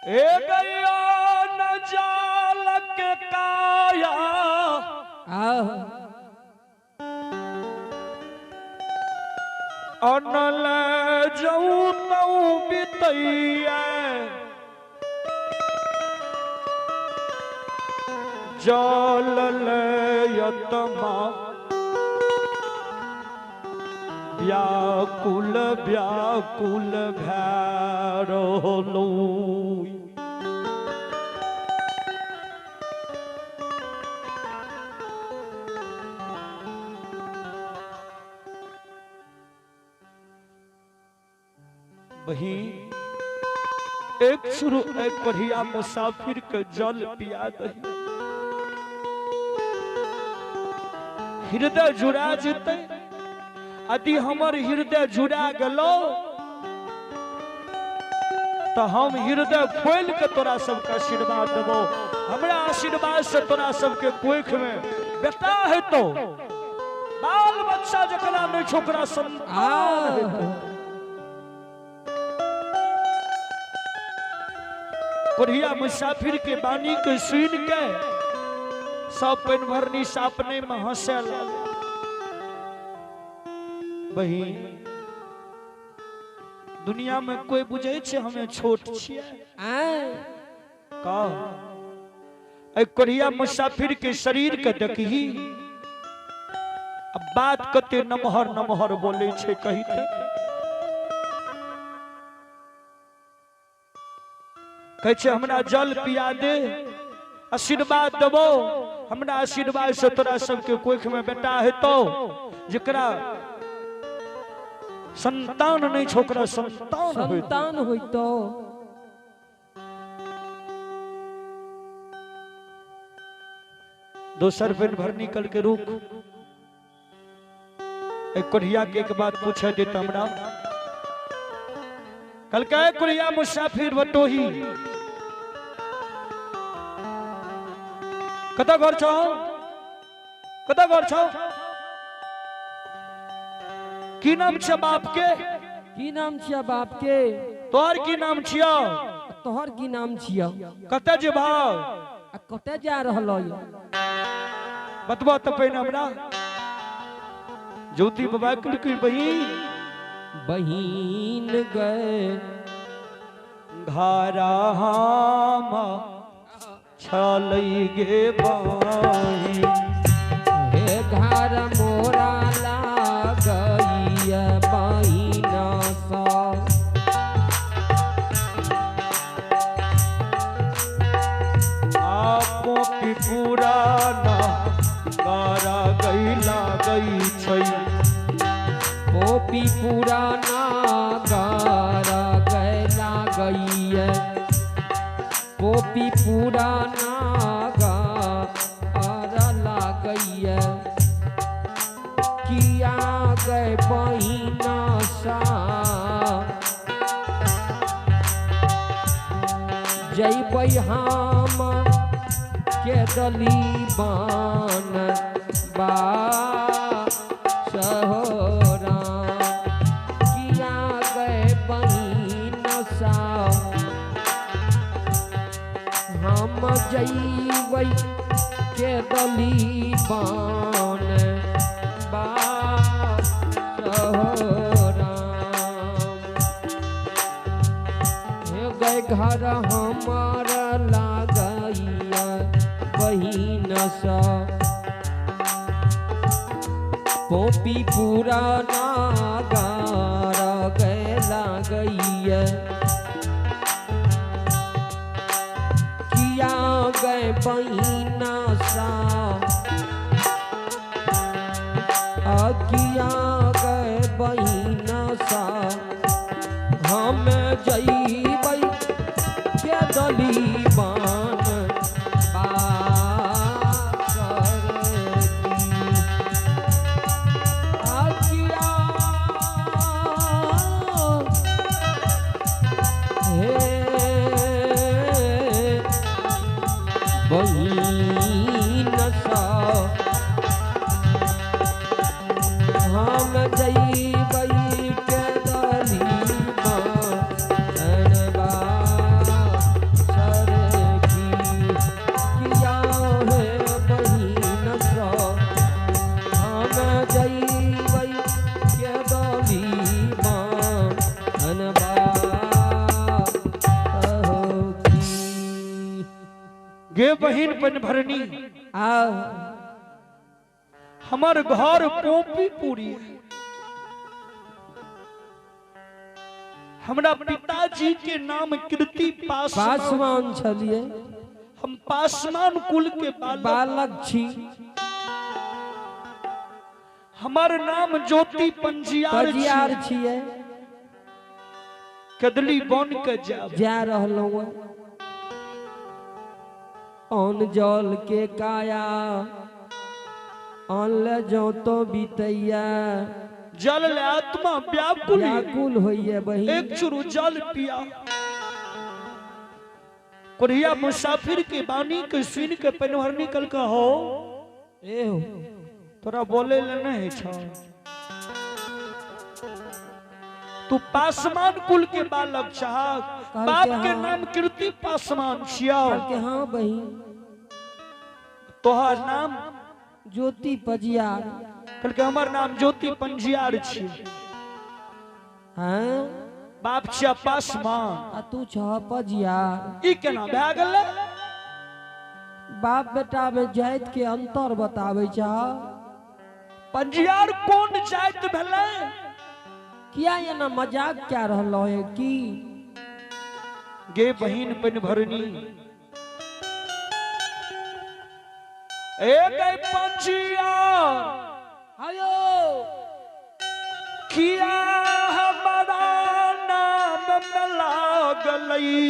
ए गयो न जालक काया आह अनल जऊ तऊ बितैया जल लयतमा व्याकुल व्याकुल भै रहलू। बही एक शुरू एक बढ़िया मुसाफिर के जल पिया दही, हृदय जुड़ा जेतै। यदि हमर हृदय जुड़ा गेलो तो हम हृदय खोल के तोरा सबके आशीर्वाद देबो। हमरा आशीर्वाद से तोरा सबके कोख में बेटा हेतो, बाल बच्चा जकरा नहीं छोकरा संतान हेतो। कोढ़िया मुसाफिर के बानी के सुन के सब पेन भरनी सापने में हंसे लगे। बहिन दुनिया में कोई बुझे छे हमें छोट छियै कह कोढ़िया मुसाफिर के शरीर के देखही अब बात कते नमहर नमहर बोले छे कही ते कहै छे हमरा जल पिया दे, आशीर्वाद देबो, हमरा आशीर्वाद से तोरा सबके कोख में बेटा हेतो, जकरा संतान नहीं छोकरा संतान संतान होइतो। दोसर पेन भर निकल के रुक एक कोढ़िया के एक बात पूछे दे हमरा। कल का कोढ़िया मुसाफिर बटोही कत घर छौ, कत घर छौ, की नाम छे बाप के, की नाम छिया बाप के, तोहर की नाम छिया, तोहर की नाम छिया, कत जेबा आ कत जा रहल बतबा त पहिने हमरा। ज्योति बाबा की बहिन बहिन गए घरा हम छलई गे बहिन, हे घर मोरा लागैया बहिना सा, आपो की पुराना गारा गई लागई छै, पोपी पुराना गारा गई लागैया, पोपी पुराना गारा लागैया, किया गए बहिना सा, जैबै हम के दली बान बा सहोरा, किया गए बहिना सा, हम जैबै के दली बान बा सहोरा, हे गए घर हमार लागैया बहिन सा, पोपी पुराना गारा गए लागैया, किया गए बहिना सा, किया गए बहिना सा, हम जैबै के दली बान बा किया हे बहिन गे बहिन पनभरनी आ हमर घर पोपी पूरी हमरा पिताजी के नाम कीर्ति पासवान छलिए। हम पासवान कुल के बालक छी। हमर नाम ज्योति पंजियार छिए। कदली बन के जा रहलहुँ। अन्न जल के काया अन्न जो तो बीतैया जल ले आत्मा व्याकुल व्याकुल होइए बहिन। एक चुरू जल पिया। कोरिया मुसाफिर के बानी के सुन के पनहर निकल के हो ए हो तोरा बोले ले नहीं छ। तू पासवान कुल के बालक छह, बाप के नाम कीर्ति पासवान छिया। के हां बहिन। तोहर नाम ज्योति पंजियार। कल के हमर नाम ज्योति पंजियार छी। हां बाप छिया पासवान आ तू छह पंजियार। ई केना भए गेलै? बाप बेटा में जाति के अंतर बताबै छह। पंजियार कोन जाति भेलै? किया एना मजाक क्या रहलो है की? गे बहिन पनभरनी ए गई पंजियार आयो किया हमारा नाम में लागलई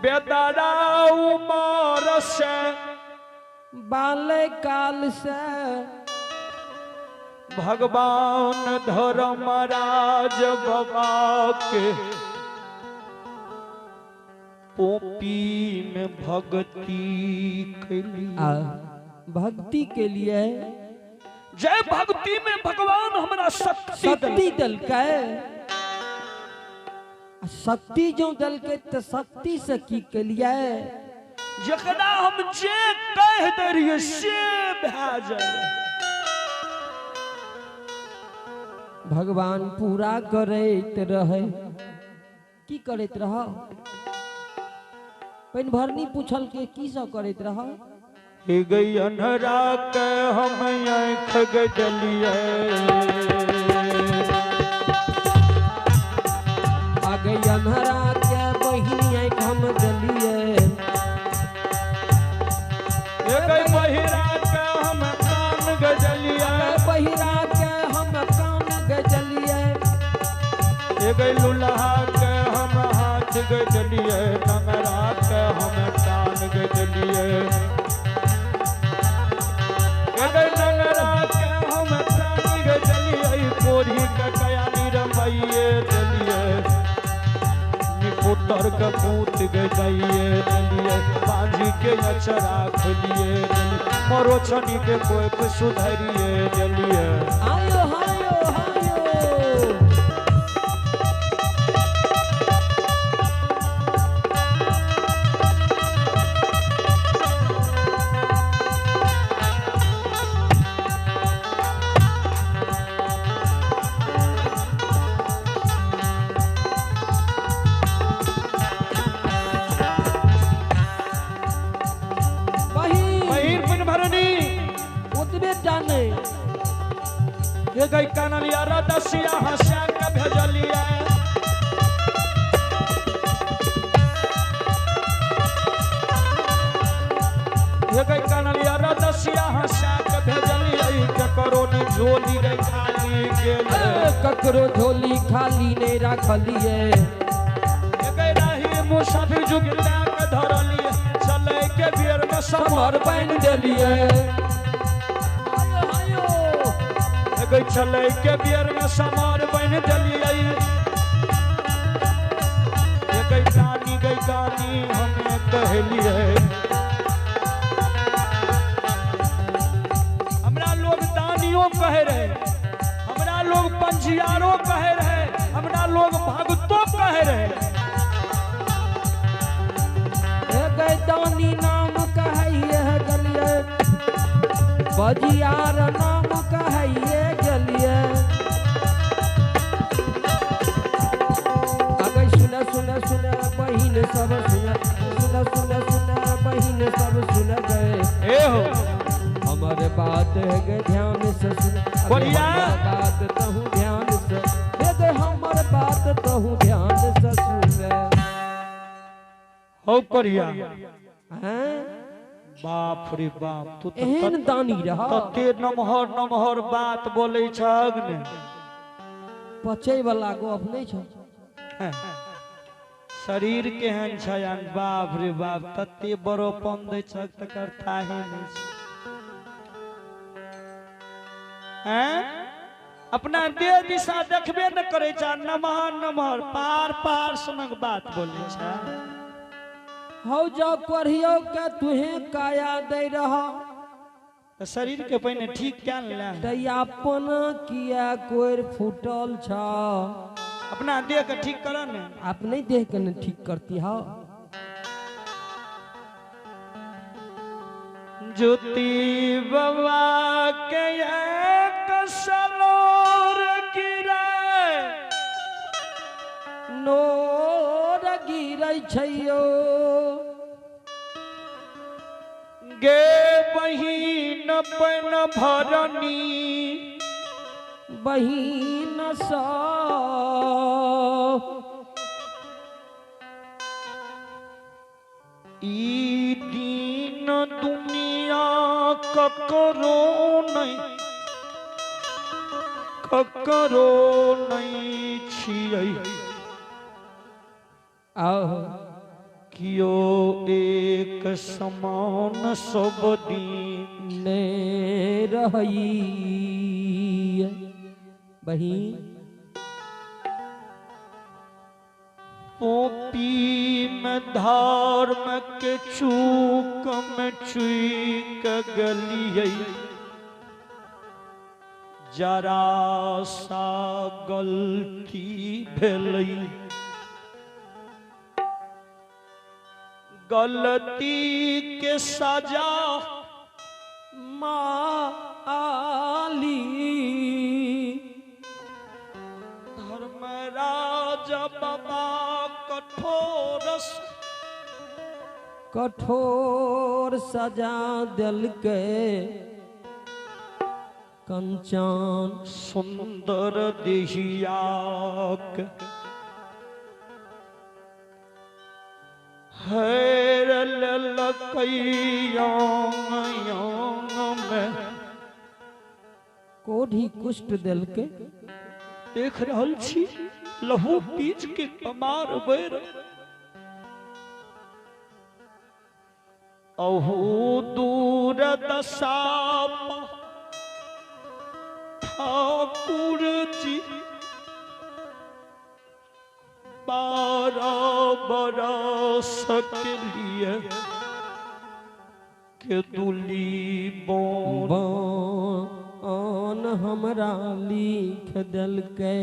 बेदारा उमर से बाल काल से भगवान धर्मराज बाबा के पोपी में भक्ति के लिए भक्ति के लिए जय भक्ति में भगवान हमरा शक्ति दलकै। शक्ति जो दलकै तो शक्ति से की के लिए जकरा हम जे कह दे रहिए से भए जाए। भगवान पूरा करैत रहे। की करैत रह? पनभरनी पूछल के की सब करैत रह? हे गई अन्हरा के हम आँख गजलिए आ गई अन्हरा के बहिनी आँख हम दलिए। हे गई बहिरा के हम कान गजलिए बहिरा के हम कान गजलिए। हे गई लुल्हा के हम हाथ गजलिए नंगरा के हम कान गजलिए। हे गई नंगरा के हम कान गजलिए कोढ़ी के कयानी रमैये दलिए निपुतर के पूत गजाइए दलिए बांझी के अचरा खोलिए दलिए मरोछनी के कोई सुधरिए दलिए। आयो हायो हायो ये गई कानलिया रदसिया हंसा के भेजलिया ये गई कानलिया रदसिया हंसा के भेजलिया ककरो ने झोली रे खाली गेल ककरो झोली खाली ने रखलिए। ये गई राही मुसाफिर जुगला के धरलिए चले के बेर में समर बन देलिए। चले के बेर में समार बन देलिए। गई दानी गई दानी हमें कहलिए हमरा लोग दानियों कह रहे हमरा लोग पंजियारो कह रहे हमरा लोग भगतो कह रहे। गई दानी नाम कहिए गलिए बजियार नाम कहिए गलिए। बढ़िया। हमर बात तहु ध्यान से, हे गे हमर बात तहु ध्यान से सुने। हौ कोढ़िया। हैं? बाप रे बाप, तू तो एहन दानी रहा। तते नमहर नमहर बात बोलै छहक ने। पचै वाला गप नहीं छौ। शरीर केहन छै? बाप रे बाप, तते बड़ोपन दै छहक तकर थाहे नहि छै। हैं? अपना देह दिशा देखबे न करै छै, नमहर नमहर पार पार सनक बात बोलै छै। हौ जाओ कोढ़ियो के तुहे काया दे रहा। तो शरीर के पहिने ठीक क्या ले? त अपन किया कोर फूटल छ? अपना देह के ठीक कर ने। अपने देह के ने ठीक करती। हौ ज्योति बाबा के एक सलोर गिरे, नोर गिरै छैयो। गे बहिन पन भरनी बहिन सा, ई दीन दुनिया ककरो नहीं, ककरो नहीं छियै। आहो कियो एक समान सब दिन ने रही बहिन। पोपी में धर्म के चूक में चूक गलियै, जरा सा गलती भेलै, गलती के सजा माली। धर्मराज बाबा कठोर कठोर सजा दिलके कंचन सुंदर देहियाक हेर ललकैया में कोढ़ी कुष्ठ दिलके। देख रहल छी लहू पीज के कमार बैर, अहू दूर दशा ठाकुर जी 12 बरस के लिए के दुली बोन बन हमरा लिख दिलके।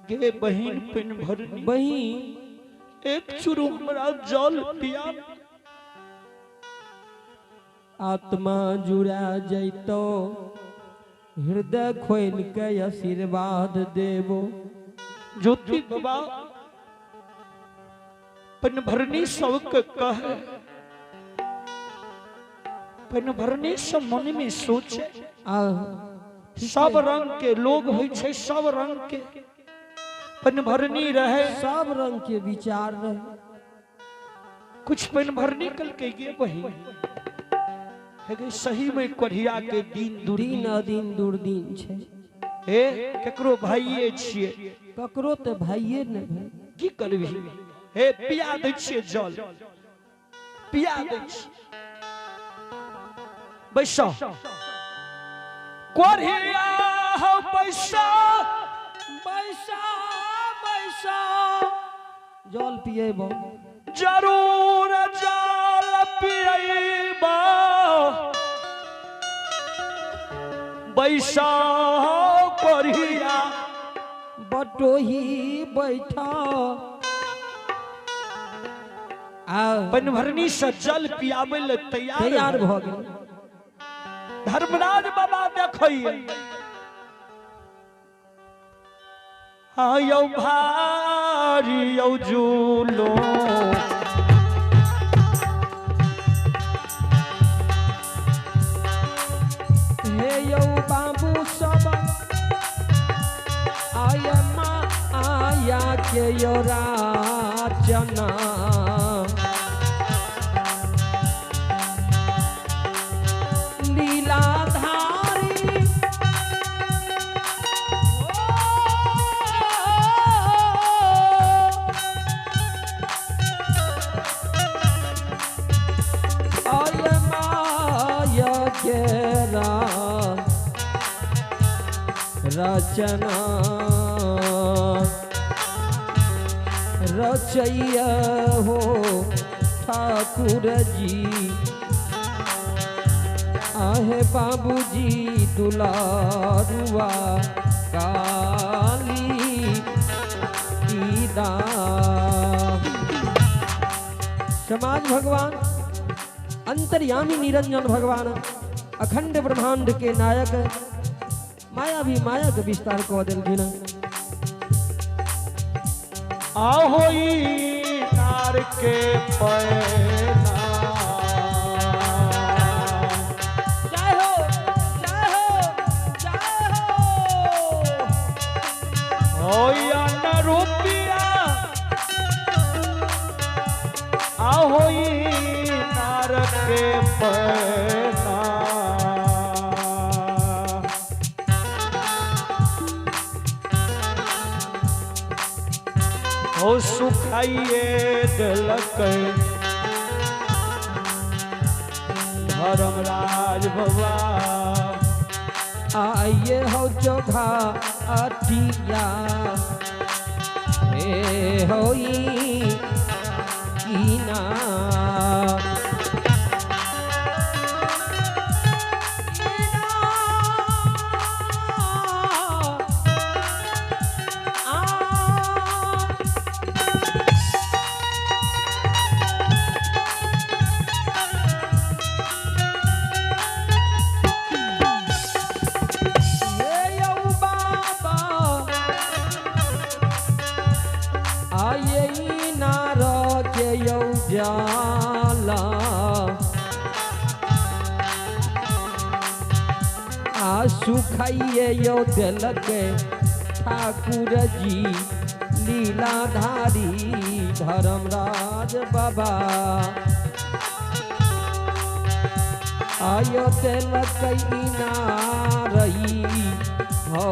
गे बहिन पिन भरनी बहिन एक चुरू हमरा जल पिया। आत्मा जुड़ा जैतो हृदय खोल के आशीर्वाद देवो। ज्योति बाबा पनभरनी सबके कहे, पनभरनी सब मन में सोचे। सब रंग के लोग होइ छै, सब रंग के पनभरनी रहे, सब रंग के विचार रहे। कुछ पनभरनी कल के गे बहिन हे सही में कोढ़िया के दिन दुर्दिन दिन दुर्दिन छै। हे केकरो भाइये छियै, ककरो ते भाइये ने भाई। की करबी? हे पिया दै छियै जल, पिया दै छियै। बैसा कोढ़िया हो बैसा बैसा बैसा जल पिएबो, जरूर जल पिएबो। बैसा कोढ़िया बटोही बैठा। पनभरनी से जल पियाबे ले तैयार भऽ गेल। धर्मराज बाबा देखैये, हाँ यौ भारी यौ झूलो आहे यौ बाबू सब आय माया के यो राचना। लीलाधारी आय माया के रचना रचैया हो ठाकुर जी। आहे बाबूजी दुलारुआ काली ईदा। समाज भगवान अंतर्यामी निरंजन भगवान अखंड ब्रह्मांड के नायक माया भी माया के विस्तार कऽ देलखिन। आहोई नार के पैना। जय हो जय हो जय हो। होया न रुपिया आहोई नार के पैना। हो सुखाइए दिलक धर्मराज बाबा। आइए हो चोखा अटिया हे होई कीना। हे यौ बाबा आये नार के यौ जाला। आ सुखाइए यौ देलक ठाकुर जी लीलाधारी धर्मराज बाबा। आयो देलक इनारई हो